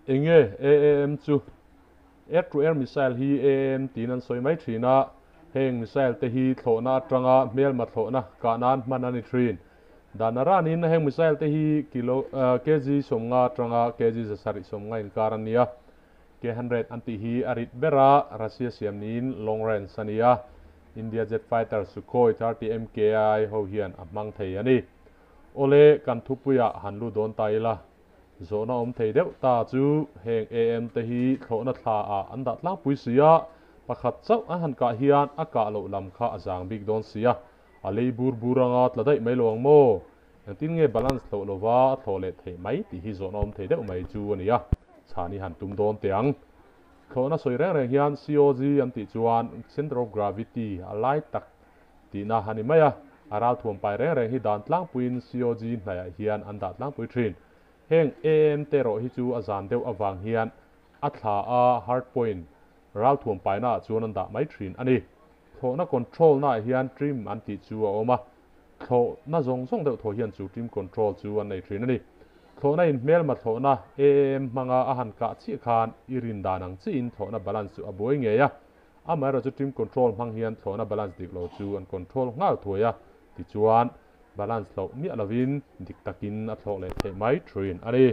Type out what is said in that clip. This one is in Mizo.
Enge AAM chu? Air to air missile hi AAM tiin an sawi mai thin a, heng missile te hi thlawhna atanga hmelma thlawhna kah nan hman a ni thin. Dan a ranin heng missile te hi kilo kg 50 atanga kg 750 inkar an ni a, K100 an tih hi a rit ber a, Russia siam niin long range a ni a, India jet fighter Sukhoi 30 MKI ho hian a hmang thei a ni. Awle, kan thupuiah han lut dawn ta ila, zawhna awm thei deuh ta chu heng AM te hi thlawhna thla ah an dah tlangpui si a, pakhat chauh an han kah hian a kah loh lam kha a zang bik dawn si a, a lei bur bur anga tla daih mai lo ang maw? Engtin nge balance thlawh lova a thlawh leh theih mai tih hi zawhna awm thei deuh mai chu a ni a, chhan hi han tum dawn teh ang. Thlawhna sawi reng reng hian COG an tih chuan Center of Gravity a lai tak tihna a ni mai a, a ralthuam pai reng reng hi dan tlangpuiin COG hnaihah hian an dah tlangpui thin. Heng AM te erawh hi chu a zan deuh avang hian a thla a hard point ralthuam paina ah chuan an dah mai thin a ni. Thlawhna control naah hian trim an tih chu a awm a, thlawhna zawng zawng deuh thaw hian chu trim control chu an nei thin a ni. Thlawhna in hmelma thlawhna AAM hmanga a han kah chiah khan i rin dan ang chiahin thlawhna balance chu a buai ngei a, Amaherawhchu chu trim control hmang hian thlawhna balance dik lo chu an control nghal thuai a, tichuan balance hloh miah lovin dik takin a thlawh leh theih mai thin a ni.